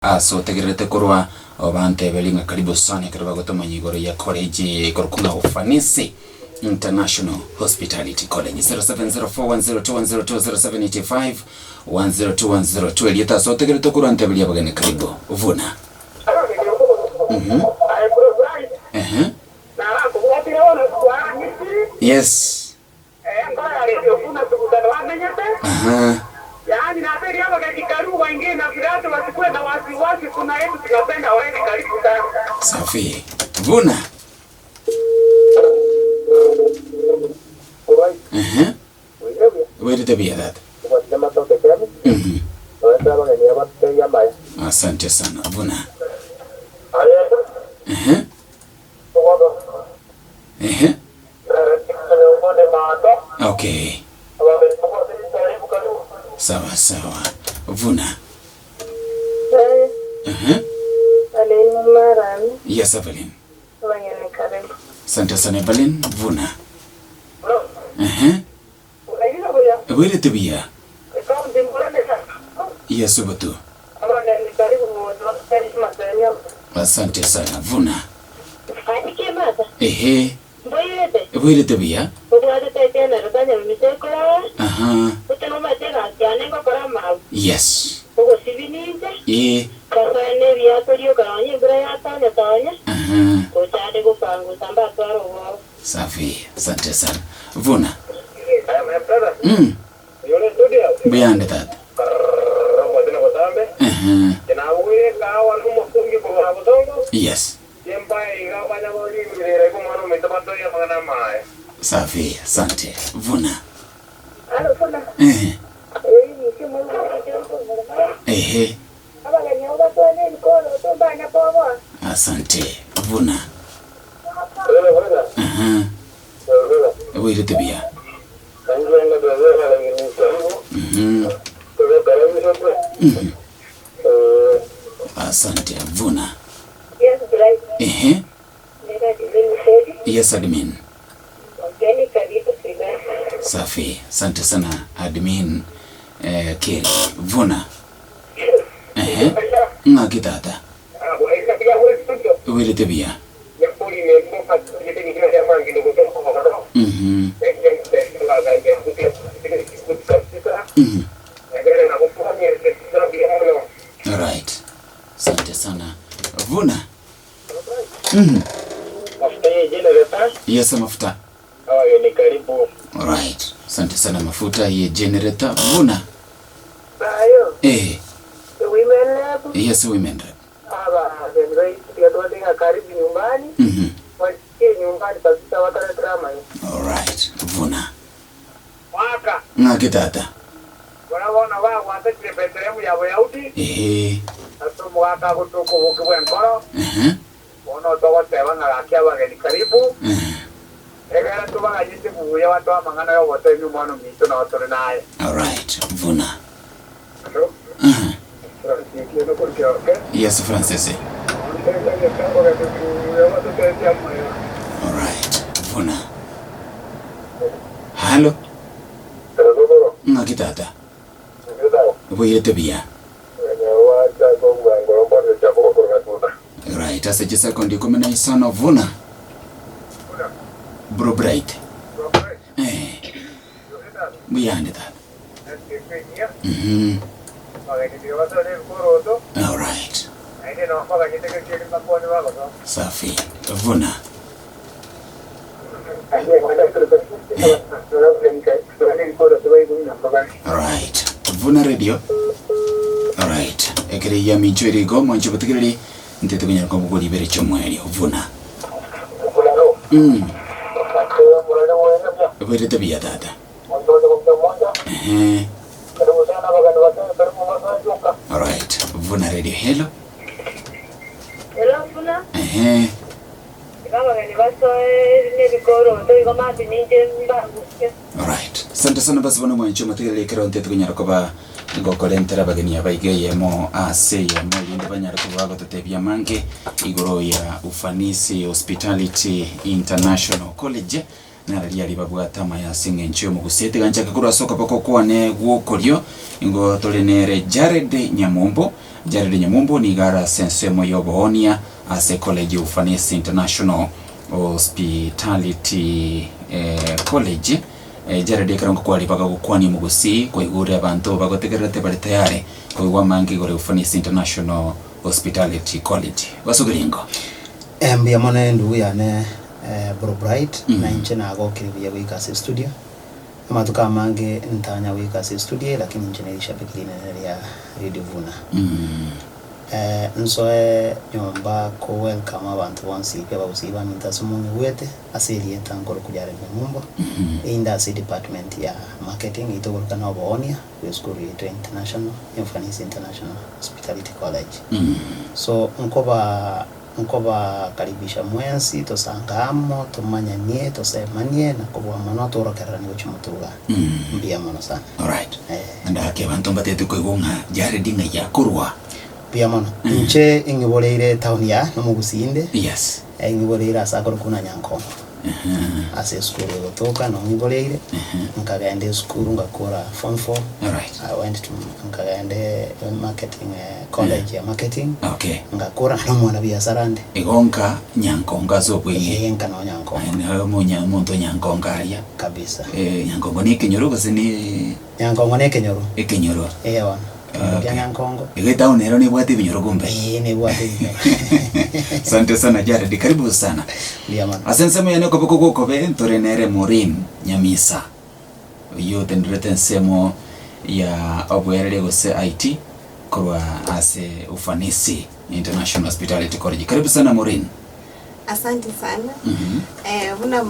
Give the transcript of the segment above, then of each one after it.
Ase otegererete korwa obanteberie ng'a karibu sana ekero bagotomanya igoro ya college eye ekorokwa ng'a Ufanisi International Hospitality College. 0704102102 0785102102 erieta ase otegererete korwa nteberie abageni karibu buna. Mhm. Ehe. Yes. Aha. Safi. Buna. Ehe. Bwerete buya tata. Mhm. Asante sana. Buna. Ehe. Ehe. Okay. Sawa sawa. Vuna. Ehe. Yes, Evelyn. Asante sana Evelyn. Vuna. Ehe. Bwerete buya. Yes, obotu. Asante sana. Vuna. Ehe. Bwerete buya. Aha. Yes. Ee. Aha. Safi. Asante sana. Vuna. Mm. Mbuyande tata. Ehe. Yes. Safi. Asante. Vuna. Ehe. Ehe. Asante. Vuna. Aha. Bwairete buya. Mhm. Mhm. Asante. Vuna. Ehe. Yes, admin. Safi. Asante sana admin. Eh, Keri. Vuna. Ehe. Ng'aki tata. Bwairete buya. Mhm. Mhm. Alright. Asante sana. Vuna. Mhm. Yes, mafuta. Alright. Asante sana mafuta ye generator. Vuna. Eh. Yes, women rep. Abageni baito tiga tobate ng'a karibu nyumbani, basikie nyumbani kabisa bataretire amaya. Alright, buna. Mwaka. Ng'aki tata? Buna bono bagwatachire Bethlehemu ya Boyahudi, Ehe. ase omogaka agotoka oboke bw'enkoro, Ehe. bono togoteba ng'a gaki abageni karibu, Ehe. egere tobaganyete buya batoe amang'ana y'ogoteebia omwana ominto nao tore naye. Alright, buna. Hello. Ehe. Francis oyo nokorwa Kioroke. Yes, Francis. Alright, buna. Halo. Ng'aki tata? Boirete buya. Right, ase chisekondi ikomi na isano buna. Bro Bright. Eh. Mbuyande tata. Mhm. Alright. Safi. Vuna. Alright. Vuna radio. Alright. Ekere ya mincho ere igo mwanche botegereri ntete konyara kobogoria ibere chi'omoerio. Vuna. Mm. Bwerete buya tata. Ehe. Alright. Vuna radio. Hello. Hello, Vuna. Ehe. Iga abageni basoe nebikoroto igo mambia ninche mbagusie. Alright. Asante sana basi bono mwanche omotegereri ekero ntete konyara koba ngokorentera abageni aba iga eyemo ase eyemo erinde banyare koba bagototebia amange igoro ya Ufanisi Hospitality International College Nararia aria babwate amaya ase engencho y'omogusia. Tiga nchake korwa ase okoboko kwane gw'okorio, nigo tore nere Jared Nyamombo. Jared Nyamumbo nigo are ase ensemo y'oboonia ase College ya Ufanisi International Hospitality College. Jared ekero ngokwari bagagokwania omogusii kwaigure abanto bagotegererete bare tayari koigwa amange igoro ya Ufanisi International Hospitality College. Gose ingo? Mbuya mono endugu yane Bro Bright, na inche nagokire buya goika ase estudio. Amatuko amange ntanya goika ase estudio eye lakini inche ne rishabiki rinene ria Radio Vuna. Nsoe nyomba ko welcome abanto bonsi pi abagusii baminto ase omong'igwete ase erieta nkoroku Jared Nyamumbo, inde ase edepartment ya marketing eyio togoroka na oboonia bwe esukuru yaito ya International, Ufanisi International Hospitality College. So nkoba Nkobakaribisha mwensi tosange amo, tomanyanie, tosemanie, na kobua mono tworokereranie gochia motuga. Mbuya mono sana. Alright. Eh. Naende gaki abanto mbatete koigwa ng'a Jared ng'ai akorwa. Mbuya mono. Inche ing'iboreire etown ya nomogusii inde. Yes. Ing'iboreire ase akorokwa buna Nyankongo. Ase esukuru egotoka noo ng'iboreire, nkagenda esukuru ngakora form four. Alright. I went to nkagenda marketing college ya marketing. Okay. Ngakora naende omwana biasara nde. Igo nka Nyankongo ase obweng'e. Ee nka noo Nyankongo. Aye naye omonya omonto o Nyankongo aria. Kabisa. Nyankongo ne ekenyoro gose ne. Nyankongo ne ekenyoro. Ekenyoro. Ee bono. Ekenyoro kia Okay. Nyankongo. Igo etown ero nebwate ebinyoro kumbe? Ee nebwate ebinyoro. Asante sana Jared, karibu sana. Mbuya mono. Ase ensemo yane okoboko gwokobe ntore nere Maureen Nyamisa, oyio otenderete ensemo ya oboereria gose IT korwa ase Ufanisi International Hospitality College. Karibu sana Maureen. Asante sana. Eh, buna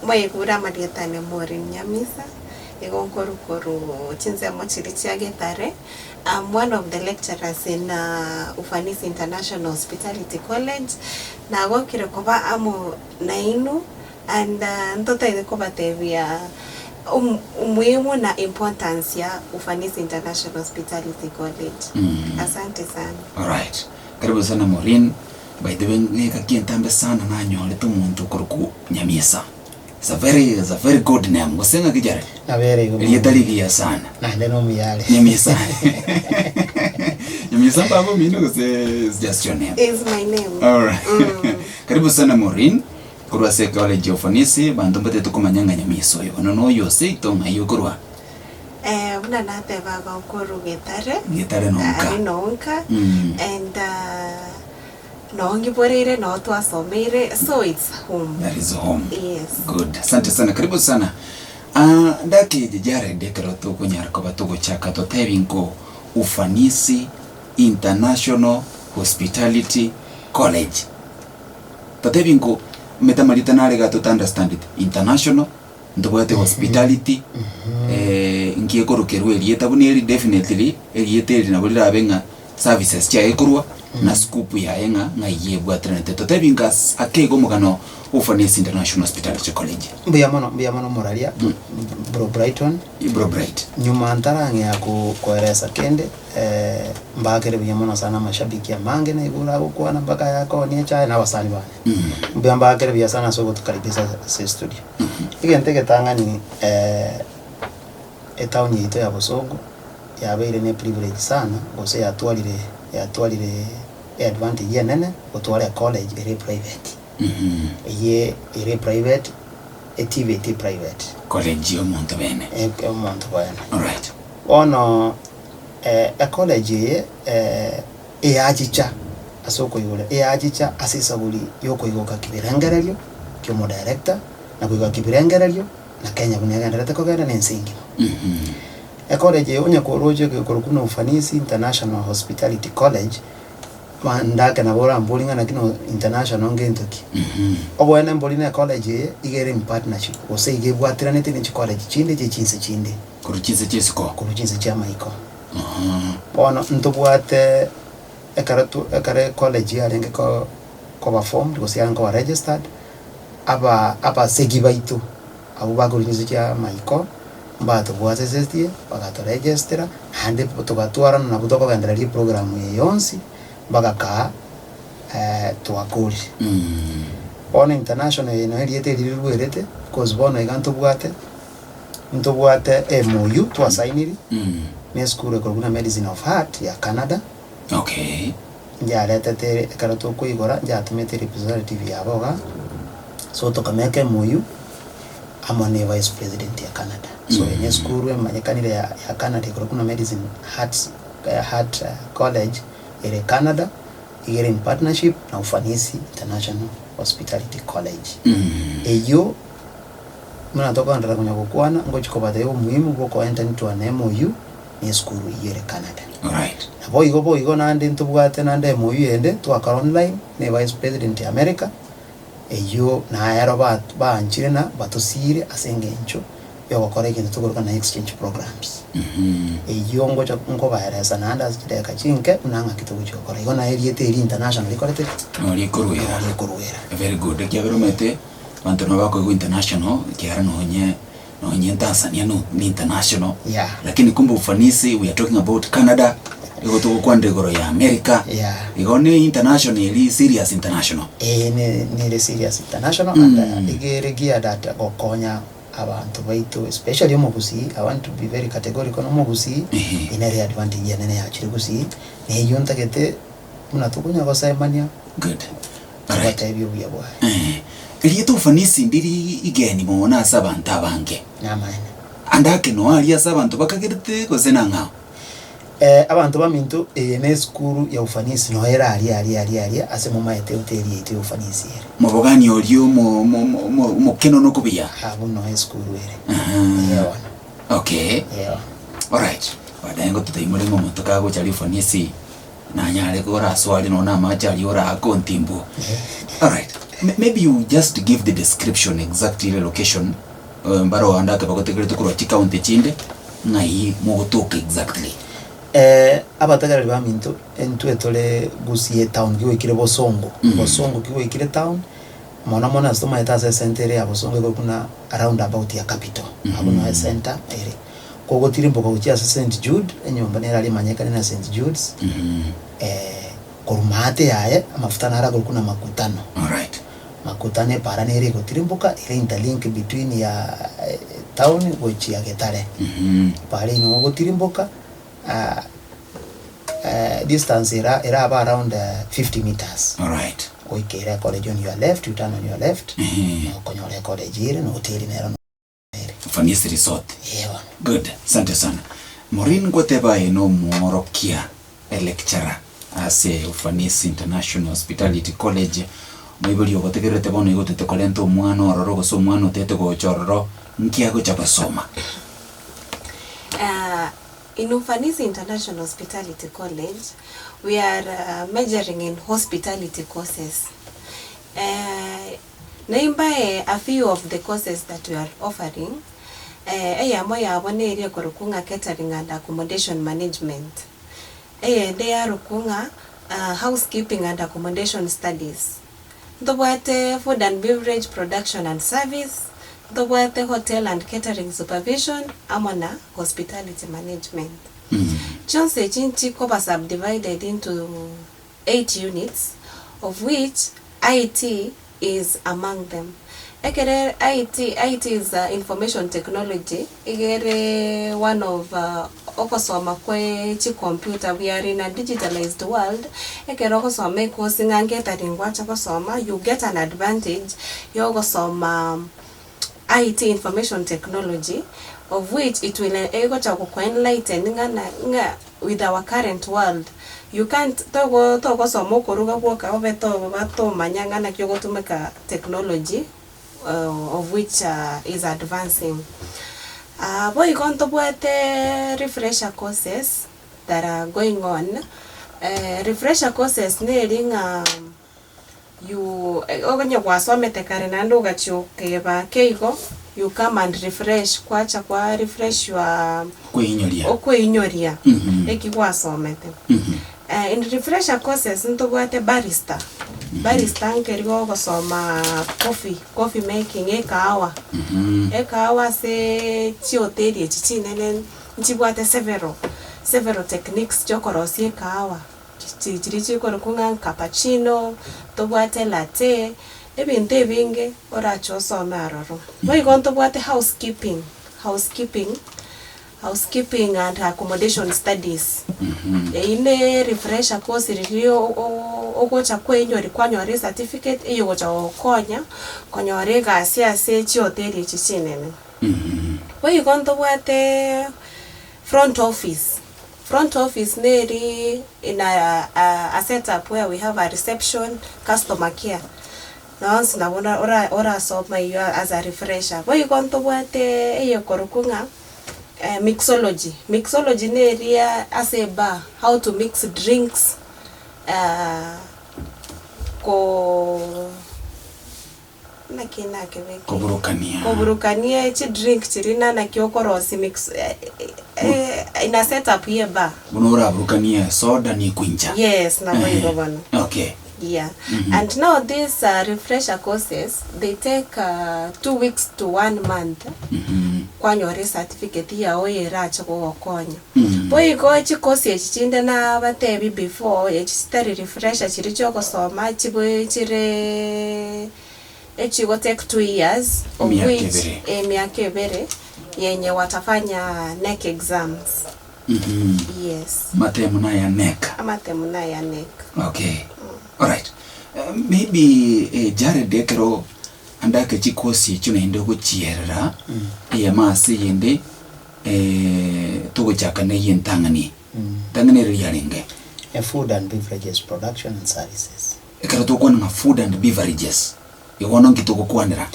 mwaigure amarieta ane Maureen Nyamisa, Igo nkorwa korwa chinsemo chiria chia Getare, I'm one of the lecturers in Ufanisi International Hospitality College, nagokire koba amo nainwe and ntotaete kobatebia umuhimu na importance ya Ufanisi International Hospitality College. Asante sana. Alright. Karibu sana Maureen. By the way, ng'egaki entambe sana nanyorete omonto okorokwa Nyamisa. It's a very, it's a very good name. Gose ng'aki Jared? Nabere igo mono. Erieta rigiya sana. Naende nomuyare. Nyamisa. Nyamisa mbaba omino gose it's just your name? Is my name. Alright. Karibu sana Maureen. Korwa ase College of Ufanisi, banto mbatete komanya ng'a Nyamisa oyo bono noyo oseito ng'ai okorwa. Eh, buna nateba gokorwa Getare. Getare nonka. Ari nonka. And Noo ngiboreire, noo twasomeire, so it's home. That is home. Yes. Good. Asante sana. Karibu sana. Ah, ndakeje Jared ekero tokonyara koba togochaka totebi nko Ufanisi International Hospitality College. Totebi nko omanyete amarieta nare iga tota understand it. International ntobwate hospitality nki ekorokerwa erieta buna eri definitely erieta eri nabo rirabe ng'a services chiaye korwa na scope yaye ng'a ng'ai ebwateranete. Totebi nka ase ake iga omogano o Ufanisi International Hospitality College. Mbuya mono, mbuya mono omoraria bro Brighton. Bro Bright. Nyuma ntarang'ea ko koeresa kende mbakere buya mono sana amashabiki amange naigure agokwana mpaka ayakonia echae na abasani bane. Mbuya mbakere buya sana ase ogotukaribisha ase estudio. Egento egetang'ani etown yaito ya Bosongo yabeire ne privilege sana gose yatwarire yatwarire eadvantage enene gotwara ecollege ere private. Eyie ere private, eTVET private. College ya omonto bene. Omonto bwene. Alright. Bono ecollege eye eyachicha ase okoigora, eyachicha ase esaburi ya okoigoka kibirengererio kia omodirector, na koigoka kibirengererio na Kenya buna egendererete kogenda na ense engima. Ecollege eye onye koroche egekorokwa buna Ufanisi International Hospitality College, ndake nabo orambori ng'a naki no international ngento ki. Oboene mbori na ecollege eye iga ere in partnership gose iga ebwatiranete ne chicollege chinde chie chinse chinde. Korwa chinse chia isiko. Korwa chinse chia amaiko. Bono ntobwate ekero to ekero ecollege yarenge ko koba formed gose yarenge koba registered, aba abasegi baito abwo bakorwa chinse chia amaiko, mbatobwatesetie, bagatoregestera, naende togatwarana nabwo tokogendereria eprogram eye yonsi, mpaka kaa twakorire. Bono international eye noyo erieta eri riruerete, because bono iga ntobwate, ntobwate MOU twasainiri, na esukuru ekorokwa buna Medicine of Heart ya Canada. Okay. Njaretete ekero tokoigora njatomete representative yabo igaa, so tokameka MOU amo ne vice president ya Canada. So eye ne esukuru emanyekanire ya ya Canada ekorokwa buna Medicine Heart Heart College ere Canada, iga ere in partnership na Ufanisi International Hospitality College. Eyio buna tokoenderera konya gokwana ngochi kobatebia obomuhimu bwa okoenter into an MOU na esukuru eyio ere Canada. Alright. Naboigo boigo naende ntobwate naende MOU ende twakora online ne vice president ya America, eyio naero ba baanchire na batosiire ase engencho yogokora egento tokoroka na exchange programs. Eyio ngocha nkobaeresa naende ase chidakika chinke buna ng'aki togochia gokora. Igo naye erieta eri international rikorete ki? Noo rikoruera. Noo rikoruera. Very good. Ekiagera omanyete abanto nabo bakoigwa international ekiagera nonye nonye Tanzania no ni international Yeah. lakini kumbe ufanisi we are talking about Canada igo togokwanera igoro ya America Yeah. igo ne international eri serious international. Eye ne nere serious international and uh, iga ere geared at gokonya abanto baito especially omogusii, I want to be very categorical na omogusii Ehe. inere advantage enene yachire gusii, na eyio ntagete buna tokonya gosemania Good. Alright. tobatebie obuya bwaye. Eh, erieta ufanisi ndiri igeni mono ase abanto abange. Namaene. Ande ake noa aria ase abanto bakagerete gose nang'ao? Eh, abanto baminto, eye nesukuru ya ufanisi noyo ere aria aria aria aria ase momaete hoteli yaito ya ufanisi ere. Mobogani oria omo- omo- omo- omo- omokenono kobuya. Abwo noyo esukuru ere. Aha. Ee bono. Okay. Ee bono. Alright. Baadaye ngototebia more ng'a omonto kagocha aria ufanisi nanyare koraswa aria nonya na amache aria oraake ontimbu. Alright. Maybe you just give the description exactly the location eh, mbaro ande ake bagotegerete korwa chicounty chinde ng'ai mogotoka exactly. Eh, abategereri baminto intwe tore Gusii etown kigoikire Bosongo, Bosongo kigoikire town, mono mono ase tomaete ase esenta ere ya Bosongo ekero buna round about ya capital, abwo noo esenta ere. Kogotirimboka gochia ase St Jude, enyomba nere aria emanyekane na St Jude's, korwa maate yaye amafuta naro akorokwa na makutano. Alright. Makutano epara nere egotirimboka ere interlink between ya town gochia Getare. Epara eyio nigo ogotirimboka distance era erabe around 50 meters. Alright. Goika ere ecollege on your left, you turn on your left, nokonyora ecollege ere na hoteli nero. Ufanisi Resort. Ee bono. Good, asante sana. Maureen ngoteba aye nomworokia, a lecturer ase Ufanisi International Hospitality College. Moibori ogotegererete bono igo otete korenta omwana ororo gose omwana otete gocha ororo, nki agocha gosoma? Ah, in Ufanisi International Hospitality College, we are majoring in hospitality courses. Eh, Naimbae a few of the courses that we are offering, eyemo yabo neria ekorokwa ng'a catering and accommodation management, eyende yarokwa ng'a housekeeping and accommodation studies, ntobwate food and beverage production and service, ntobwate hotel and catering supervision, amo na hospitality management. Chionsi echi nchikoba subdivided into eight units of which IT is among them. Ekere IT, IT is information technology, iga ere one of ogosoma kwe chicomputer, we are in a digitalized world, ekero ogosoma ecourse ng'a ngetari ngwacha gosoma, you get an advantage ya ogosoma IT, information technology, of which it will egocha goko enlighten ng'a na ng'a with our current world, you can't togo togosoma okoruga gwoka obe toba tomanya ng'a naki ogotumeka technology of which is advancing. Boigo ntobwate refresher courses that are going on, refresher courses neri ng'a you onye gwasomete kare naende ogachia okeba ake igo, you come and refresh kwacha kwa refresh your Kweinyoria. okweinyoria eki gwasomete. In refresher courses ntobwate barrister, barrister nkeri gogosoma coffee, coffee making ekahawa, ekahawa ase chihoteli echi chinene nchibwate several, several techniques chiokorosia ekahawa. Chiria chikorokwa ng'a cappuccino, tobwate latte, ebinto ebinge orache osome aroro. Boigo ntobwate housekeeping, housekeeping, Housekeeping and Accommodation Studies. Eyio ne refresher course riria ogocha koinyori kwanyora ecertificate eye ogocha gokonya konyora egasi ase chihoteli echi chinene. Boigo ntobwate front office, front office neri in a a setup where we have a reception, customer care, nonsi nabo orasoma eyio as a refresher. Boigo ntobwate eyekorokwa ng'a Mixology, mixology neria ase ebar, how to mix drinks, ko naki nakebeke? Koburukania. Koburukania chidrink chiria na naki okorosia mix in a set up ye bar. Buna oraburukanie esoda na ekwincha. Yes, nabo igo bono. Okay. Yeah, and now these refresher courses they take 2 weeks to one month kwanyora ecertificate yao erache gogokonya. Boigo chikosi echi chinde nabatebi before echi chitari refresher chiria chiogosoma chibe chire echigo take 2 years of Emiaka which ebere. emiaka ebere yenye watafanya NEC exams. Yes. Matemu naya NEC. Amatemu naya NEC. Okay. Alright. Maybe Jared ekero ande ake chikosi echio naende ogochierera eyemo ase eyende togochaka na eye entang'ani. Entang'ani ere riarenge? Food and beverages production and services. Ekero togokwana ng'a food and beverages, igo bono nki togokwanera?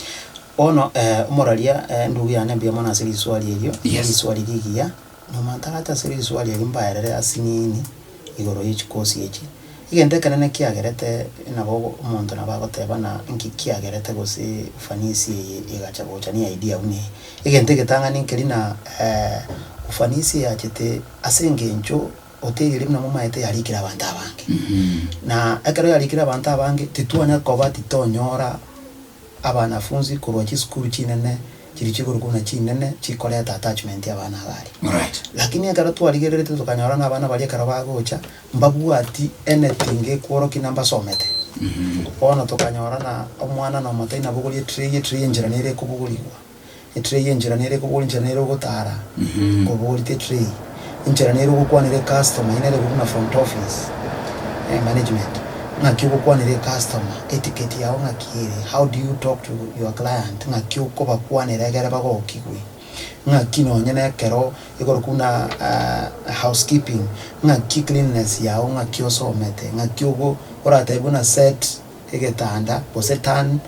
Bono omoraria endugu yane mbuya mono ase riswali erio, Yes. riswali rigiya, nyuma ntaracha ase riswali erio mbaerere asinini igoro ye chikosi echi. Egento ekenene kiagerete nabo omonto nabo agoteba ng'a nki kiagerete gose ufanisi eye egacha gocha ne idea buna eye. Egento egetang'ani nkeri na ufanisi eyachete ase engencho hoteli eria buna momaete yarikire abanto abange. Na ekero yarikire abanto abange titwanya koba titonyora abanafunzi korwa chisukuru chinene chiria chikorokwa buna chinene chikoreta attachment y'abana aba aria. Alright. Lakini ekero twarigererete tokanyora ng'a abana baria ekero bagocha, mbabwati anything gekworokia ng'a mbasomete. Bono tokanyora ng'a omwana na omote nabogorie etray, etray enchera nere ekobogorigwa, etray enchera nere ekobogorigwa enchera nere ogotara, kobogorete etray, enchera nere ogokwanera ecustomer, eyio nere buna front office management, ng'aki ogokwanera ecustomer, etiquette yago ng'aki ere, how do you talk to your client, ng'aki okobakwanera egere bagokigwe. Ng'aki nonye nekero ekorokwa buna housekeeping, ng'aki cleanliness yao ng'aki osomete, ng'aki ogo oratebe buna set egetanda gose turn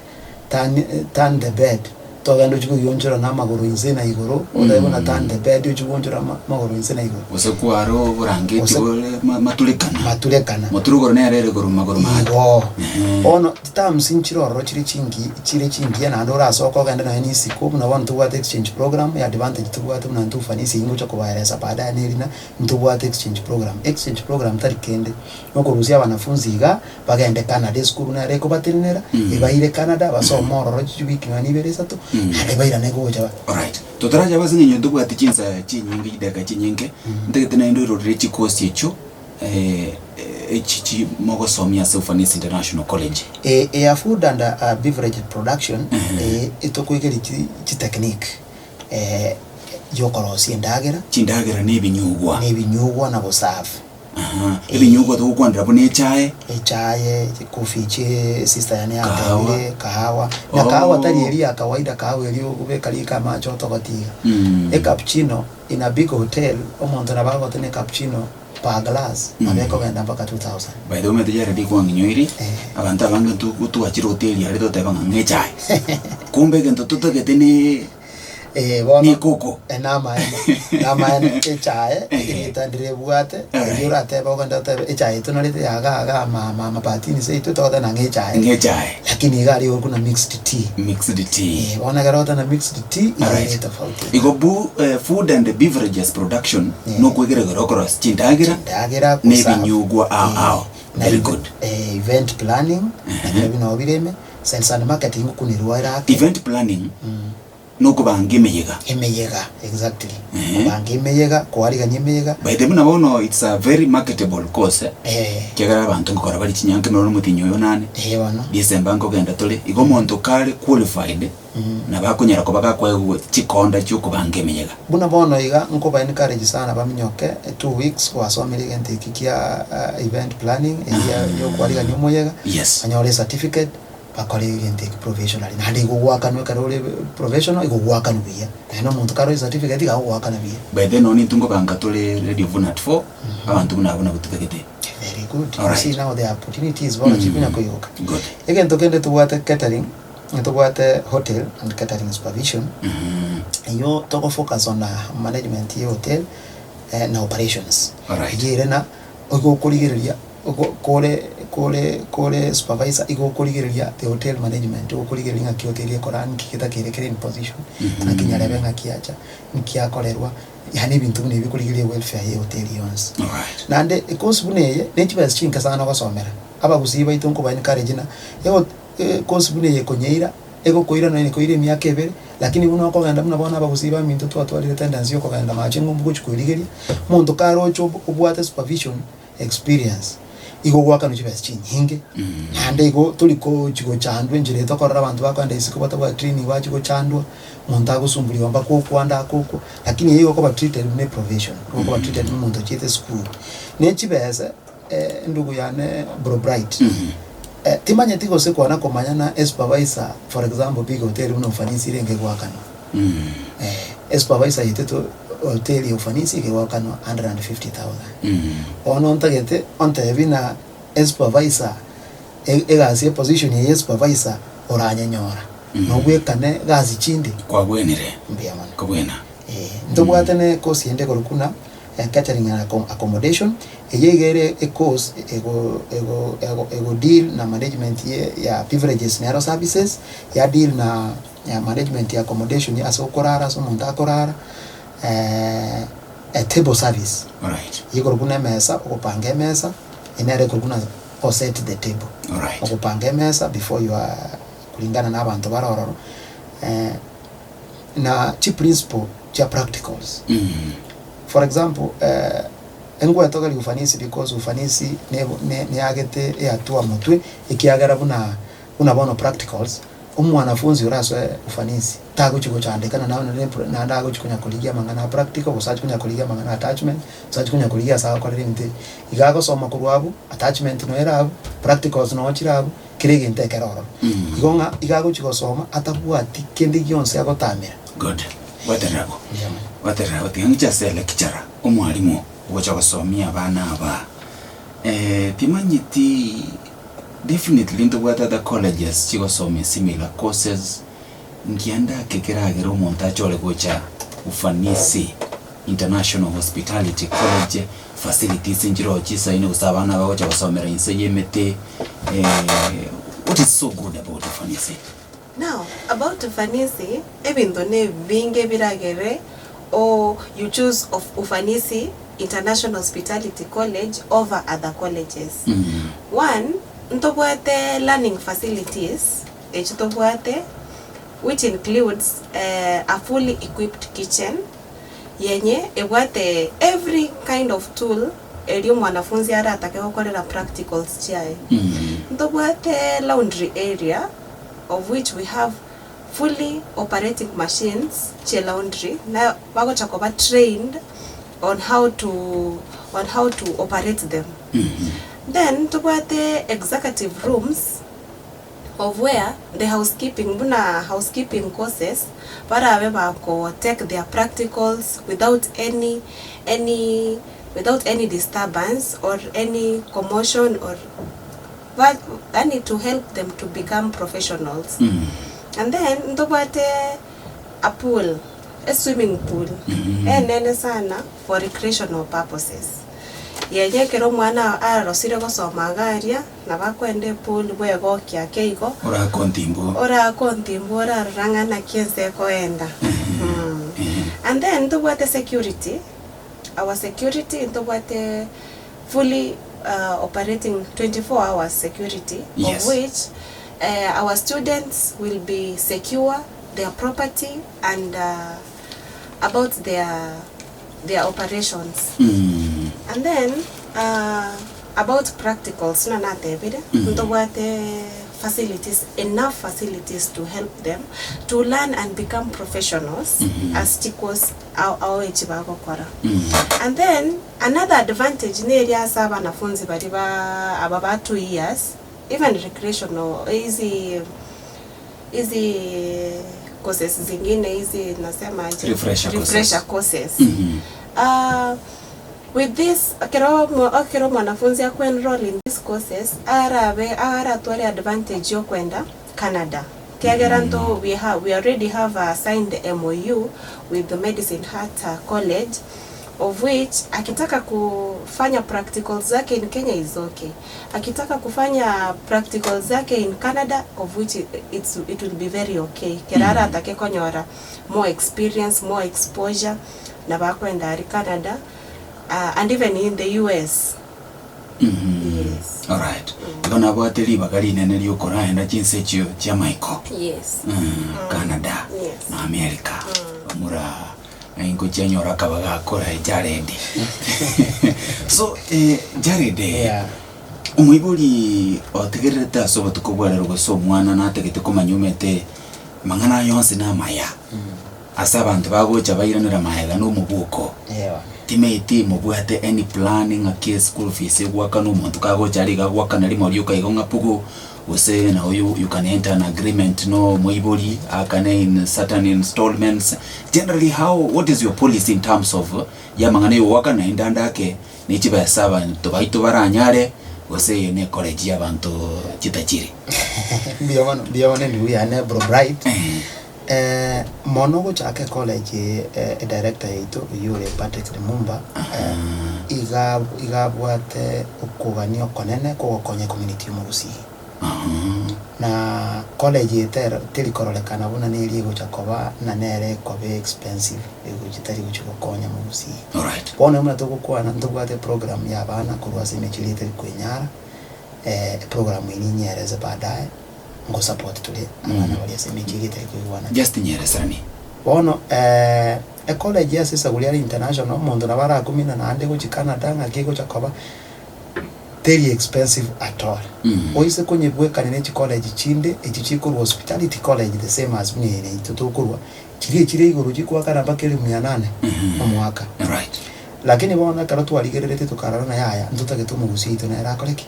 turn turn the bed, togenda ochie koyionchora na amagoro inse na igoro, otebe buna turn the bed ochie goonchora ama amagoro inse na igoro. Gose kware oborangeti Gose- bore ma- maturekana. Maturekana. Moturugoro nere ere igoro magoro maate. Igo. Ehe. Bono chiterms nchire ororo chire chingi chire chingiya naende orasoke ogende nonya na isiko buna bono tobwate exchange program ya advantage tobwate buna intwe ufanisi eywo ngocha kobaeresa baadaye neri ng'a ntobwate exchange program. Exchange program tari kende, nokorusia abanafunzi igaa bagende Canada esukuru nere ekobatenenera, ebaire Canada basome ororo chiwiki nonya na ibere isato, naende bairane gocha ba. Alright, totaracha ase eng'encho ntobwate chinsa chinyinge chidakika chinyinge, ntagete naende oirorere chikosi echio echi chi mogosomia ase Ufanisi International College. Eya food and beverage production, etokoigeria chitechnique yokorosia endagera. Chindagera na ebinyugwa. Na ebinyugwa na goserve. Aha, ebinyugwa togokwanera buna echae. Echae, chikofi chie sister yane Kahawa. yatebire, kahawa. Na kahawa tari Oh. eria ya kawaida, kahawa eria okobeka riko amache otogotie iga. Mm. Ecappuccino in a big hotel, omonto nabo agoteba ecappuccino per glass, nabo ekogenda mpaka 2000. By the way omanyete Jared kwang'inyoiri, Eh. abanto abange nto twachire hoteli aria toteba ng'a ng'echae. Kumbe egento totagete ne Eh, bono Nikoko. eh, namaene namaene echae Eh. erieta ndirebwate Alright. erio oratebe ogende otebe echae eye tonarete ya iga iga ama ama amabatini seito togoteba nang'e echae Ng'echae. lakini iga aria korwa na mixed tea Mixed tea. Eh, bono ekero ogoteba na mixed tea iga ere Alright. etofauti Igo bu eh, food and beverages production Yeah. nokwegeregera okorosia chindagera chindagera na goserve, ebinyugwa ao eh, ao. na Very eve- good. eh, event planning nabio bino bireme Sales and marketing ngokunerwa ere ake. Event planning nokobanga emeyega. Emeyega, exactly. Ehe. Kobanga emeyega, koarigania emeyega. By the buna bono it's a very marketable course eh, Eh. ekiagera abanto nkokora bare chinyangi noro omotienyi oyo nane, Eh bono. December nkogenda tore, igo omonto kare qualified. Nabo akonyara koba gakoegwa chikonda chi'okobanga emeyega. Buna bono iga nkoba encourage sana baminyoke 2 weeks gwasomire egento eki kia event planning eria yokwarigania omoyega, banyore ecertificate bakore egento eki professionally naende igo goakanwa ekero ore professional igo goakanwa buya naende omonto kare ecertificate iga agogoakana buya. By then nonye intwe nkobanga tore Radio Vuna at 4, abanto buna abwo nabwo totagete. Very good. You see now the opportunities bono chikonya koigoka. Egento kende tobwate catering, ntobwate hotel and catering supervision, eywo togo focus on management ye hotel na operations. Eyio ere na igo okorigereria ogo kore kore kore supervisor igo okorigereria the hotel management, igo okorigereria ng'aki hotel ekora nki getakeire kere in position, ng'aki nyarebe ng'aki acha, nki akorerwa. Yaani ebinto buna ebi korigereria welfare ye hoteli yonsi. Naende ecourse buna eye ne chibesa chinke sana ogosomera. Abagusii baito nkoba encourage ng'a ego ecourse buna eye ekonyeira, egokoira nonya ekoira emiaka ebere, lakini buna okogenda buna bono abagusii baminto twatwarire tendency ya okogenda mache ng'umbu gochia koerigeria, omonto karoche obwate supervision experience, igo ogoakanwa chibesa chinyinge, naende igo tori gochi gochandwa enchera eye tokorora abanto bakoenda isiko batabwati training bachi gochandwa, omonto agosumburiwa mpaka okwa ande akokwa, lakini eye igo okoba treated buna eprofession, igo okoba treated buna omonto ochiete esukuru. Ne chibesa endugu yane bro Bright, timanyeti gose kwana komanya na esupervisor for example big hotel buna Ufanisi ere nkegoakanwa, esupervisor yaito to hoteli ya Ufanisi ekegoakanwa 150,000. Bono ntagete ontebi ng'a esupervisor egasi eposition eye ya esupervisor oranyenyora, nobwekane gasi chinde? Kwabwenire. Mbuya mono. Kobwena. Ntobwate ne ecourse ende ekorokwa ng'a catering and accommodation, eye iga ere ecourse ego ego ego ego deal na management ye ya beverages nero services, ya deal na management ya accommodation ase okorara ase omonto akorara, a table service. Eyio ekorokwa buna emesa, okopanga emesa, eye nere ekorokwa buna go set the table. Okopanga emesa before you are kulingana na abanto bare ororo, na chiprinciple chia practicals. For example, engwetogeria ufanisi because ufanisi neagete ehatua motwe ekiagera buna buna bono practicals, omwanafunzi orasoe ufanisi tagochi gochandeka na naende agochi konya korigia amang'ana a practical gose achi konya korigia amang'ana a attachment, gose achi konya korigia ase agokorera ebinto ebi. Iga agosoma korwa abwo, attachment noyo ere abwo, practicals noyo chire abwo, kera egento ekere ororo. Igo ng'a iga agochi gosoma atabwati kende gionsi agotamera. Good. Gwaterera abwo. Gwaterera abwo. Tiga ng'iche ase lecturer, omwalimu ogocha gosomia abana aba. Timanyeti definitely ntobwate other colleges chigosomia similar courses, nkianda ake keragere omonto achore gocha Ufanisi International Hospitality College, facilities nchiroo chisaine gose abana bagocha gosomera inse ya emete, what is so good about Ufanisi? Now about Ufanisi, ebinto na ebinge biragere o you choose of Ufanisi International Hospitality College over other colleges. One, ntobwate learning facilities echio tobwate which includes a fully equipped kitchen yenye ebwate every kind of tool eria omwanafunzi aratake gokorera practicals chiaye. Ntobwate laundry area of which we have fully operating machines chie laundry na bagocha koba trained on how to on how to operate them. Then ntobwate executive rooms of where the housekeeping buna housekeeping courses barabe bako take their practicals without any any without any disturbance or any commotion or ba yaani to help them to become professionals. And then ntobwate a pool, a swimming pool enene sana for recreational purposes. Yenye ekero omwana arosire gosoma iga aria, nabo akoenda epool bwegokia ake igo, Orakontimbu. orakontimbu orarora ng'a naki ense ekoenda. And then ntobwate security, our security ntobwate fully operating 24 hours security of which our students will be secure, their property and about their their operations. And then about practicals buna natebire, ntobwate. facilities, enough facilities to help them to learn and become professionals ase chikosi ao ao echi bagokora. And then another advantage neri ase abanafunzi baria ba aba ba 2 years, even recreational, hizi hizi courses zingine hizi, nasema aje? Refresher courses. Refresher courses. With this, ekero mwanafunzi akwenroll in these courses, arabe aratware advantage yokwenda Canada, kiagera nto we already have a signed MOU with the Medicine Hat College, of which akitaka kufanya practicals zake in Kenya is okay, akitaka kufanya practicals zake in Canada, of which it will be very okay, kerara atake konyora more experience, more exposure, na bakwenda ari Canada and even in the US. Yes. Alright, igo nabwate ribaga rinene riokoraenda chinse echio chia Michael. Yes. Canada na America, omura ingo chianyora akaba gakora Jared. So Jared, omoibori otegererete ase obotuko bwarero, gose omwana natagete komanya omete mang'ana aya yonsi na amaya ase abanto bagocha bairanera maega na omobuko, timaeti mobwate any plan ng'aki eschool fees egwakana, omonto kagocha are iga agwakana rimo rioka igo ng'a pugu, gose na oyo you can enter an agreement no moibori akane in certain installments? Generally, how, what is your policy in terms of ya mang'ana yogwakana naende ande ake ne chibesa abanto baito baranyare, gose eye ne college ya abanto chitachiri? Mbuya mono, mbuya mono endugu yane, bro Bright. Mono gochaka ecollege, edirector yaito oyio ore Patrick Lumumba, iga iga abwate okogania okonene kogokonya ecommunity ya omogusii. Na college eye tero teri kororekana buna neri egocha koba na nere ekoba expensive egochi tari gochi gokonya mogusii. Bono buna togokwana ntobwate program ya abana korwa ase emechie eria etari kwenyara, eprogram eye ninyerese baadaye ngosupport tore abana baria ase emechie eria etari koigwana. Just nyereserani. Bono ecollege ase esaguri are international, omonto nabo arakumina naende gochia Canada ng'aki egocha koba teri expensive at all. Oise konyebwekania ne chicollege chinde echi chikorwa hospitality college, the same as buna eye naintwe tokorwa, chiria echire igoro chikoakana mpaka elifu 800 omwaka. Lakini bono ekero twarigereretie tokarora ng'a yaya, ntotagete omogusii oito nere akore ki?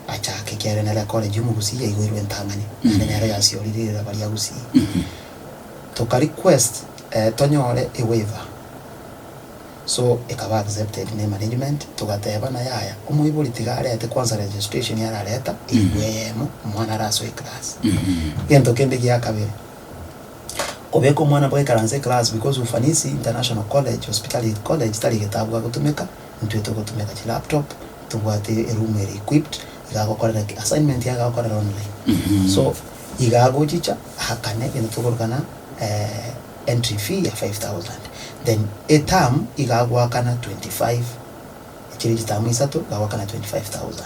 Achake, ekiagera nere college omogusii yaigoirwe entang'ani, naende nere yasiorire riraba ria Gusii. Toka request tonyore ewaiver, so ekaba accepted ne management, togateba na yaya, omoibori tiga arete kwanza registration arareta elifu eyemo, omwana arasoe eclass. Egento kende gia kabere, kobeka omwana mpaka aikaranse eclass, because Ufanisi International College, Hospitality College, tari getabu agotumeka, intwe togotumeka chilaptop, tobwate eroom ere equipped, iga agokorera ki assignment yaye iga agokorera online. So iga agochicha ahakane egento tokorokana entry fee ya 5000, then eterm iga agoakana 25, echire chiterm isato iga agoakana 25,000.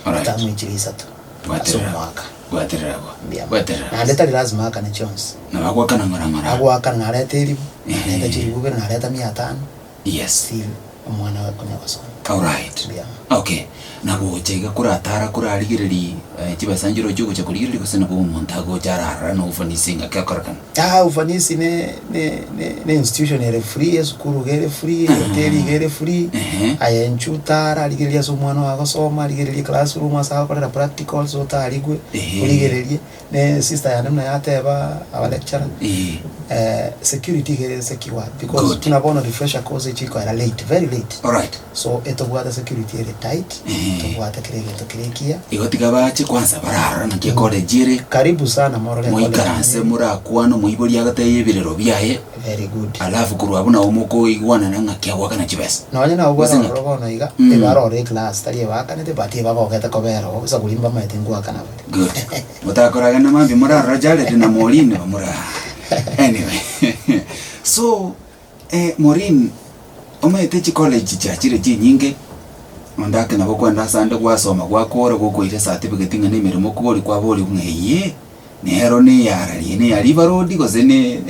Chiterm echire isato ase omwaka. Gwaterera agwo. Mbuya mono. Gwaterera. Naende tari lazima aakane chionsi. Nabo agwakana ng'ora ng'ora. Agoakana nareta eribu, nareta chiribu ibere, nareta 500. Still omwana oye konya gosoma. Mbuya mono. Okay. Na gocha iga koratara korarigereria chibesa nchirochio ogocha korigereria, gose nabo omonto agocha ararora na Ufanisi ng'aki akorekana? Aa Ufanisi ne ne ne ne institution ere free, esukuru iga ere free, ehoteli iga ere free. Aye inchuo otara rigereria ase omwana ogo agosoma, rigereria eclassroom ase agokorera practicals otarigwe, origererie. Ne sister yane buna yateba aba lecturer, security iga ere secured because buna bono refresher course echikoera late, very late. So etobwate security ere tight, tobwate kera egento kere ekiya. Igo tiga bache kwanza bararora naki ecollege ere. Karibu sana morore college. Moikaranse morakwane, omoibori agatebie ebirero biaye. Very good. Alafu korwa abwo nabo mokoigwanana ng'aki agoakana chibesa. Nonye nabo Gose ng'aki? bwarorora bono iga, ebarore eclass tari ebaakanete but ebagogete kobera oo, gose koria mbamaete ngoakana bare. Good. Motakoragana mambia morarora Jared na Maureen bamura. Anyway. So, Maureen, omanyete chicollege chiachire chinyinge, onde ake nabo kwenda ase ande gwasoma gwakora gokoira ecertificate ng'a na emeremo okobori kwaborigwa ng'a eyee, nero na eyararie na eya River Road gose ne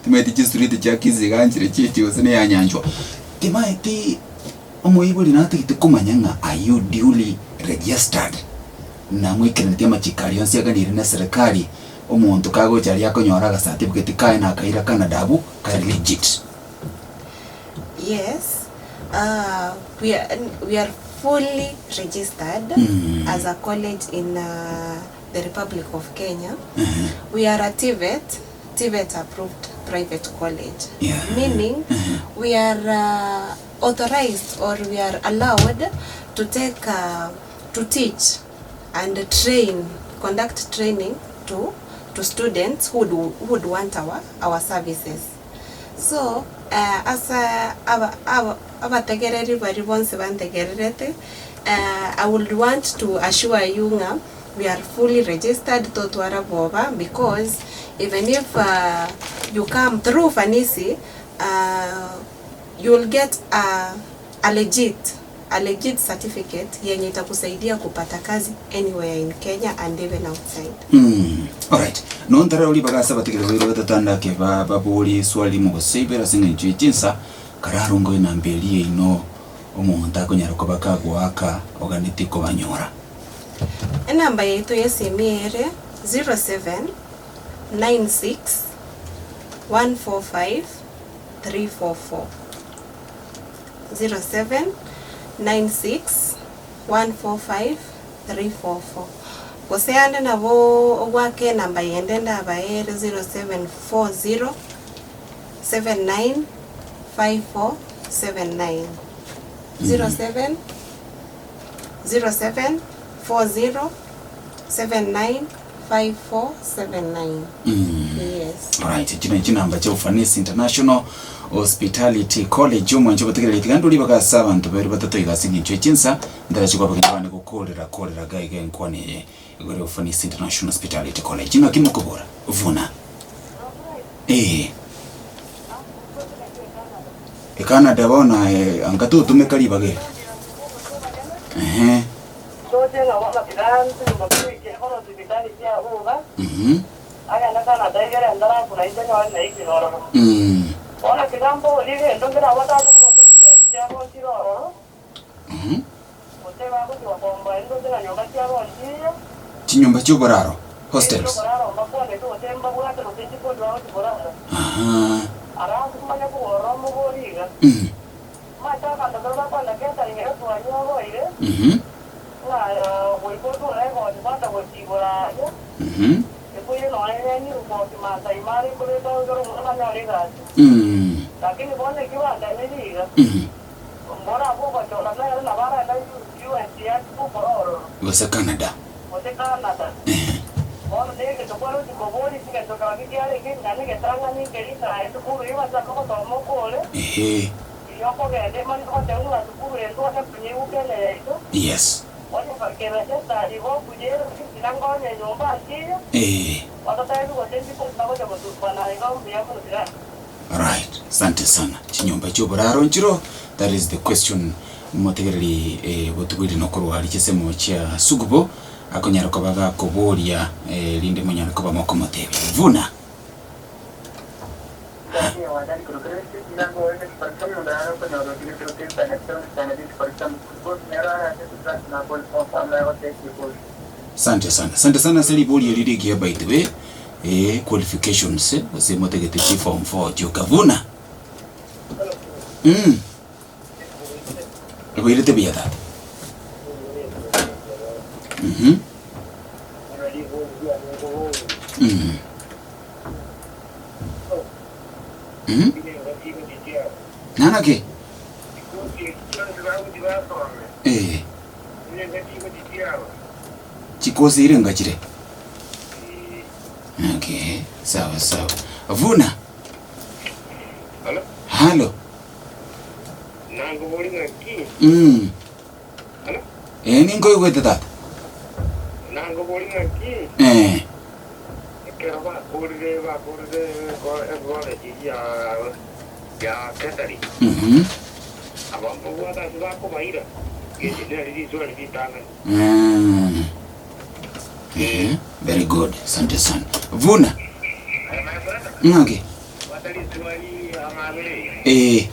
timanyeti chistreet chia Kisii iga nchire chiechio gose na eya Nyanchwa. Timaeti omoibori natagete komanya ng'a are you duly registered? Na moikeraneti amachiko aria onsi aganire neserekari, omonto kagocha aria akonyora agacertificate kaye na akaira Canada abwo, kare legit. Yes, we are, we are fully registered as a college in the Republic of Kenya. We are a TVET, TVET approved private college. Meaning we are authorized or we are allowed to take to teach and train, conduct training to to students who would, who would want our, our services. So ase aba aba abategereri baria bonsi bantegererete, I would want to assure you ng'a we are fully registered totwara bwoba because even if you come through Ufanisi you will get a a legit a legit certificate yenye itakusaidia kupata kazi anywhere in Kenya and even outside. Mm, alright. Nontare ribaga ase abategereri baito batatandake ba baborie eswali rimo gose ibere ase eng'encho ye chinsa, kararongo enamba eria yaino omonto akonyara koba kagoaka oganetie kobanyora. Enamba yaito y'esimi ere 07 96 145 344. 0796145344 Gose ande nabo ogwake enamba yende ndabae ere 0740795479 07 0740795479 Yes. Alright, chino chinamba cha Ufanisi International Hospitality College omwancho obotegereri tiga ndori baka ase abanto babere batato iga ase eng'encho ye chinsa ndarache kwabageni bane gokorera korera iga iga enkwana eye igoro ya Ufanisi International Hospitality College. Ng'aki mokobora? Vuna. Eh. Ecanada bono aye anga totomeka ribaga eri. Ehe. Mhm. Mm. Mhm. Chinyomba chi'oboraro, hostels. Ahaa. Mm. Mhm. Mhm. Mm. Mhm. Gose Canada. Ehe. Ehe. Yes. Eeh. Right. Asante sana. Chinyomba chioboraro nchiro, that is the question motegereri eh, botuko eri nokorwa aria chisemo chia sugubo akonyara koba gakoboria eh, rinde monyare koba mokomotebia. Vuna. Asante sana. Asante sana ase ribori eri rigiya by the way, eh, qualifications gose motagete chi form four chioka buna. Mm. Oboirete buya tata. Mhm. Mm. Mhm. Nana ki? Eh. Chikosi ire ngachire. Okay, sawa sawa. Vuna. Halo? Halo. Nangobori ng'aki? Mm. Halo? Eh, ninkoigwete tata. Nangobori ng'aki? Eh. Ekero bakorire bakorire ecollege ya ya catering Mhm. aba mbabwate ase bakobaira gese nari riswali ritang'ani. Mm. Eh, very good. Asante sana. Vuna. Aye my brother, Ng'aki? bwata riswali amabere iga. Eh.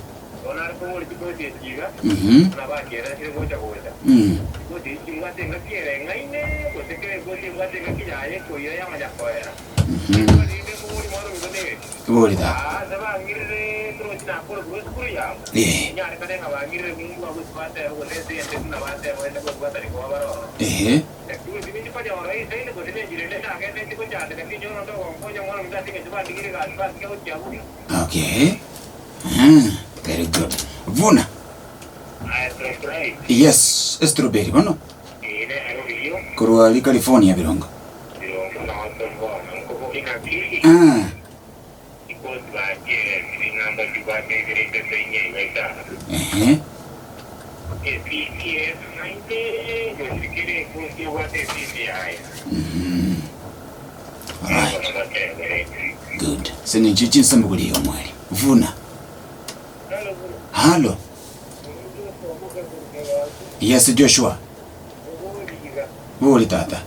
Bono are kobori chikosi echi iga, Mhm. buna bakeresire gocha gocha. Mm. Chikosi echi chimbwate engaki ere eng'aine gose. Bori tata. Eh. Ehe. Okay. Ah, very good. Vuna. Yes, strawberry bono. Korwa ari California birongo. Ah. Ehe. Mhm. Alright. Good. Seng'encho chinsambo kuri omweri. Vuna. Halo. Yes, Joshua. Bori tata.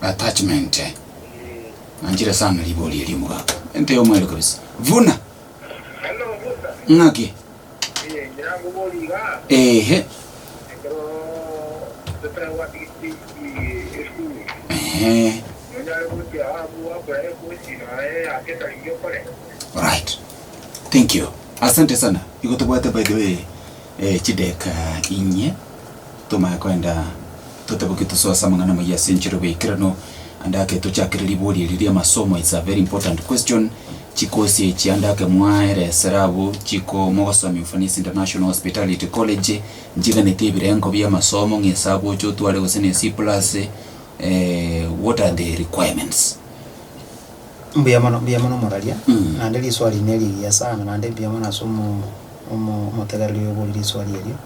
Attachment. Anchire sana ribori erio omogaka. Ente y'omweri kabisa. Vuna. Ng'aki? Ehe. Ehe. Alright. Thank you. Asante sana. Igo tobwate by the way eh, chideka inye tomanye koenda totaboke tosoe ase amang'ana amaya ase enchera oboikeranu ande ake tochakere ribori eri ria amasomo it's a very important question chikosi echi ande ake mwaeresera abwo chiko mogosomia Ufanisi International Hospitality College nchiganeti ebirengo bia amasomo ng'a ase agocha otware gose ne C plus eh, what are the requirements? Mbuya mono, mbuya mono omoraria, naende riswali ne rigiya sana, naende mbuya mono ase omo omo omotegereri oyo obori riswali erio.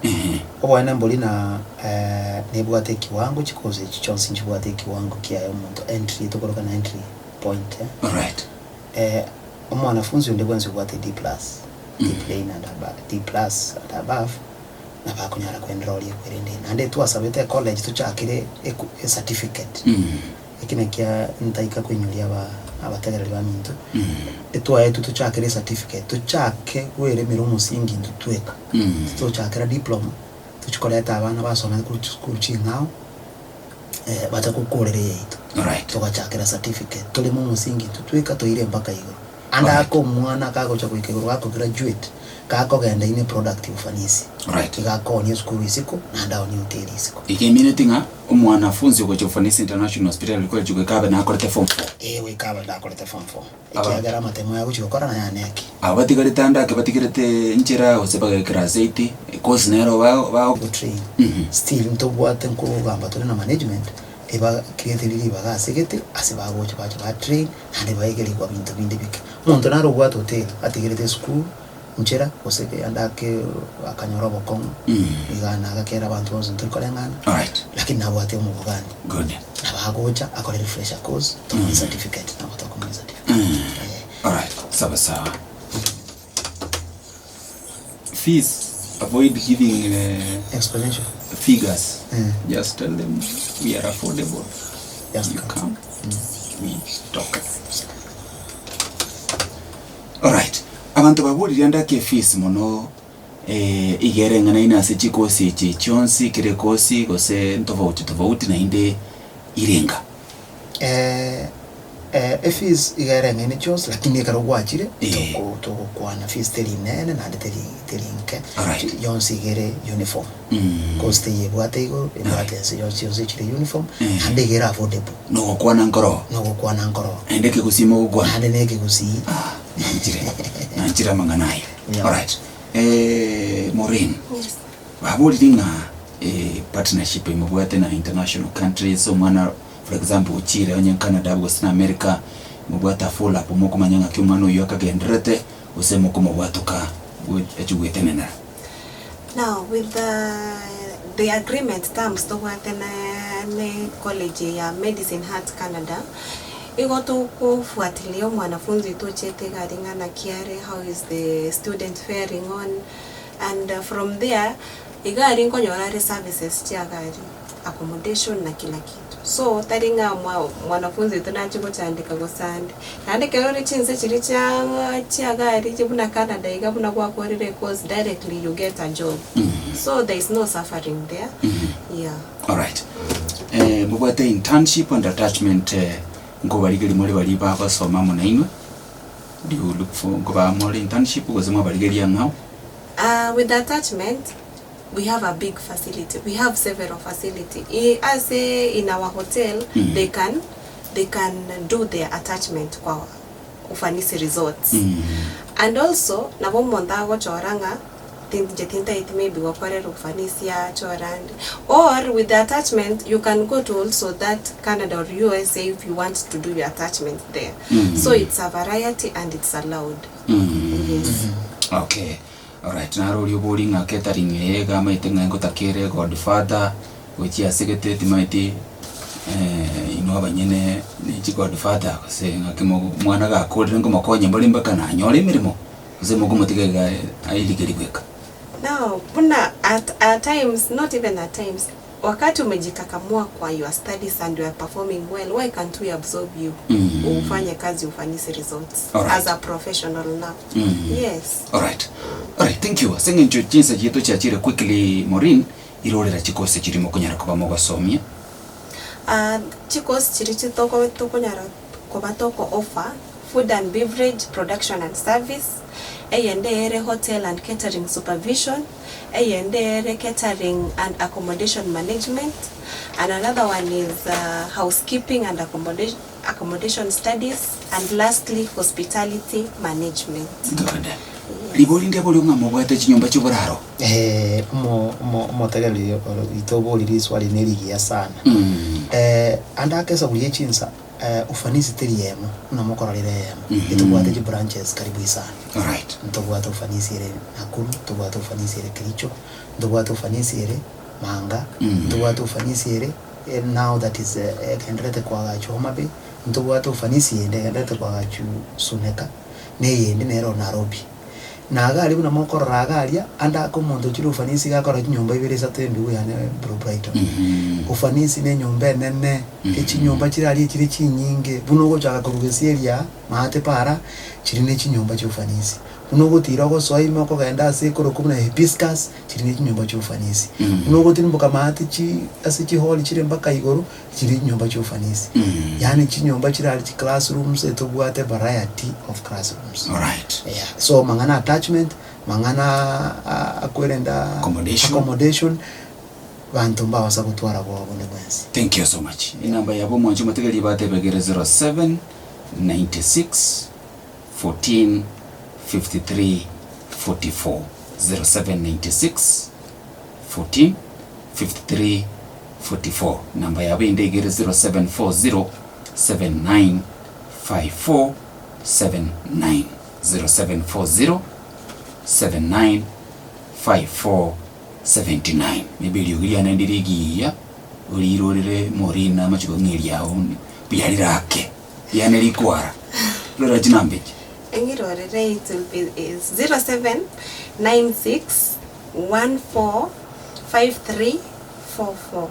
Oboene mbori na nebwate ekiwango, chikosi echi chionsi nchibwate ekiwango kiaye omonto entry tokoroka na entry point eh. Alright. Omwanafunzi onde bwensi obwate D plus, D plain and above, D plus and above, nabo akonyara koenroll ekwerende. Naende twasabete ecollege tochakere eku ecertificate. Eki nakia ntaika koinyoria aba abategereri baminto, etwaetwe tochakere ecertificate, tochake bweremera omosingi intwe tweka, titochakera diploma, tochi koreta abana basomete korwa chisukuru ching'ao, bacha gokorera eyaito. Alright. Togachakera certificate, toreme omosingi intwe tweka toire mpaka igoro. Ande ake omwana kagocha goika igoro gako graduate, gakogenda ime product ufanisi. Alright. Iga akoonia esukuru isiko, naende aonie hoteli isiko. Iga emineti ng'a omwanafunzi ogocha Ufanisi International Hospitality College goika abe nakorete form four. Ee, goika abe nakorete form four. Aba- Ekiagera amatemo aya agochia gokora naye aneki. Aba batigarete ande ake batigarete nchera gose bagekera ase iti, course nero ba- ba- Gotrain. Still ntobwate nkogamba tore na management, eba create ribaga ase gete, ase bagocha bacha ba train, naende baegerigwa binto binde bike. Omonto nare obwate hoteli, atigerete esukuru, nchera, gose ande ake akanyora obokong'u, iga nagakera abanto bonsi ntori koreng'ana, Alright. lakini nabwate omobogani. Good. Nabo agocha akore refresher course, tomoe certificate, nabo tokomoa certificate. Eh. Alright, sawa sawa. Fees, avoid giving Explanation. figures. Mm. Just tell them we are affordable. Just you come. come, we talk. Alright. Abanto baboririe ande ake fees mono eh, iga ereng'anaine ase chikosi echi chionsi kera ekosi gose ntofauti tofauti naende irenga. Eh, eh, efees iga ereng'aine chionsi lakini ekero gwachire Eh. toko togokwana fees teri nene naende teri teri nke Alright. yonsi iga ere uniform Mm. course teyebwate igoro ebwate ense yonsi chionsi chire uniform Eh. naende iga ere affordable Nogokwana nkoro nogokwana nkoro naende ekegusii mogokwana. naende na ekegusii Ah, nanchire nanchire amang'ana aye. Yeah. Alright. Eh, Maureen. Yes. Baborire ng'a eh, partnership mobwate na international countries omwana for example ochire onye Canada gose na America mobwate a follow up mokomanya ng'aki omwana oyio akagendererete gose mokomobwatoka achie gwetenenera. Now with the, the agreement terms tobwate na ne college ya Medicine Hat Canada, igo tokofuatilia omwanafunzi oito ochete iga aria ng'a naki are, how is the student faring on, and from there, iga aria nkonyora are services chia iga aria, accommodation na kila kitu. So tari ng'a mwa mwanafunzi oito nachie gochandeka gose ande. Naende ekero ore chinse chiria chia chiagari buna Canada iga buna gwakorire ecourse directly you get a job. So there is no suffering there, yeah. Alright. Eh, mobwate internship and attachment eh, nkobarigeria more baria bagosoma amo nainwe, do you look for nkobaa more internship gose mwabarigeria ng'ao? Ah, with the attachment, we have a big facility, we have several facility. I ase in our hotel, they can they can do their attachment kwa Ufanisi Resorts. And also, nabo omonto agochora ng'a inche tintaeti maybe gokorera Ufanisi achore ande. Or with the attachment, you can go to also that Canada or USA if you want to do your attachment there. So it's a variety and it's allowed. Yes. Okay. Alright, naro oria obori ng'a catering eye iga amaete ng'a ngotakere godfather gochia ase gete timaeti inwe abanyene ne chigodfather gose ng'aki mogo omwana gakorire nkomokonya mbare mpaka nanyore emeremo gose mokomotiga iga airigerie bweka. Now buna at at times not even at times Wakati umejikakamua kwa your studies and you are performing well, why can't we absorb you ufanye kazi ufanisi results Alright. as a professional now? Yes. Alright. Alright, thank you. Ase eng'encho chinsa chiaito chiachire quickly Maureen, irorera chikosi chiria mokonyara koba mogosomia. Ah, chikosi chiria chitoko tokonyara koba toko offer, food and beverage production and service, eyende ere hotel and catering supervision, Eyende ere catering and accommodation management, and another one is housekeeping and accommodation studies, and lastly hospitality management. Good. Ribori ndiaborio ng'a mobwate chinyomba chi'oboraro? Eh, omo- omo- omotegereri oito obori riswali nerigiya sana. Ande akesa buya chinsa Ufanisi teri eyemo buna mokororera eyemo, etobwate chibranches karibu isano. Alright. Ntobwate ufanisi ere Nakuru, ntobwate ufanisi ere Kericho, ntobwate ufanisi ere Manga, ntobwate ufanisi ere now that is egendererete koagachwa Homa Bay, ntobwate ufanisi ende egendererete koagachwa Suneka, na eyende nero Nairobi. Na iga aria buna mokorora iga aria, ande ake omonto ochire ufanisi iga akorora chinyomba ibere isato endugu yane bro Brighton. Ufanisi na enyomba enene, echinyomba chire aria echire chinyinge, buna ogochaka korwa gesieri aa, maate para, chiri ne chinyomba chia ufanisi. Buna ogotira ogosoa ime okogenda ase ekorokwa buna Hibiscus, chiri ne chinyomba chia ufanisi. Buna ogotirimboka maate chi ase chihall chire mpaka igoro, chiri chinyomba chia ufanisi. Yaani chinyomba chire aria chiclassrooms etobwate variety of classrooms. Alright. Yeah. So mang'ana attachment, mang'ana akwerenda Accommodation. accommodation, banto mbabasa gotwara bwoba bonde bwensi. Thank you so much. Enamba yabo mwanche motegererie batebegere 07 96 14 53 44 07 96 14 53 44 Namba yabo ende igere 0740 79 54 79 0740 79 54 79 Maybe eriogi riane ndire rigiya orirorere Maureen amache kong'eria ao mbuya rirake riane rikwara rora chinamba echi. Eng'irorere it will be is 0796 14 53 44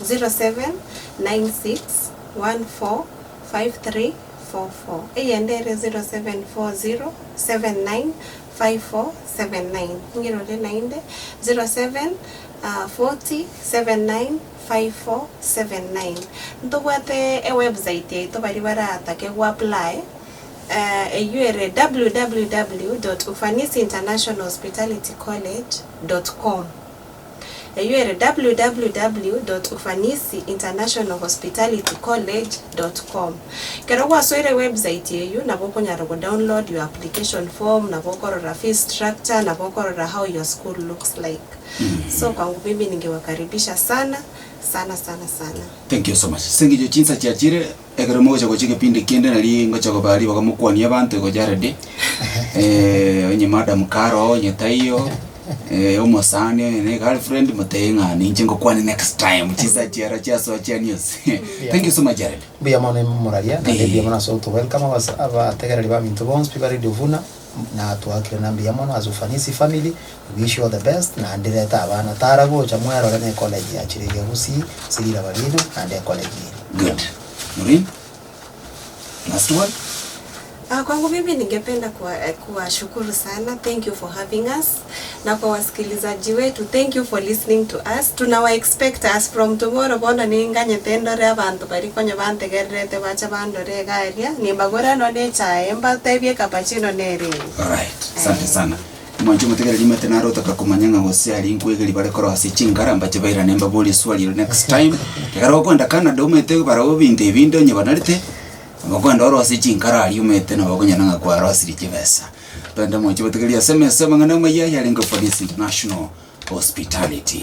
0796 14 53 44 Eyende ere 0740 79 54 79 Ng'irore naende 07 40 79 54 79 Ntobwate ewebsite yaito baria baratake goapply eyio ere www dot ufanisi international hospitality college dot com. Eyio ere www dot ufanisi international hospitality college dot com. Ekero gwasoire website eyio nabo okonyara go download your application form, nabo okorora fees structure, nabo okorora how your school looks like. So kwangu mimi ningewakaribisha sana sana sana sana. Thank you so much. Ase eng'encho chinsa chiachire, ekero mogocha gocha egepindi kende nari ngocha kobaa ribaga mokwanie abanto igo Jared, onye madam karo onye taiyo, omosani onye ne egirlfriend motebie ng'a ninche ngokwane next time chinsa chiaro chiasoa chia news. Thank you so much Jared. Mbuya mono moraria, naende Eh. mbuya mono ase ogotowelcome abas abategereri baminto bonsi pi ba Radio Vuna. Natwakire na mbuya mono as Ufanisi family, we wish you all the best, naende reta abana tara gocha mwerore na ecollege yachire iga Gusii ase riraba riaino naende ecollege ere. Good. Maureen, last word? Ah, kwangu mimi ningependa kuwashukuru sana. Thank you for having us. Na kwa wasikilizaji wetu, thank you for listening to us. Tunawa expect us from tomorrow bono ninganyete ndore abanto baria konya bantegererete bache bandore iga aria, nimbagore nonye echae mbatebie cappuccino nere eye. Alright, asante sana. Mwanche omotegereri omanyete naro otaka komanya ng'a gose aria nkwegeri bare korwa ase chinkara mbache bairane mbaborie eswali ero next time. Ekero okoenda Canada omanyete barabwo ebinto ebinde onye banarete, okoenda orosie chinkara aria omanyete nabo okonyora ng'a kwarosirie chibesa. Twende mwanche omotegereri ase emesa amang'ana amaya yarenge Ufanisi International Hospitality.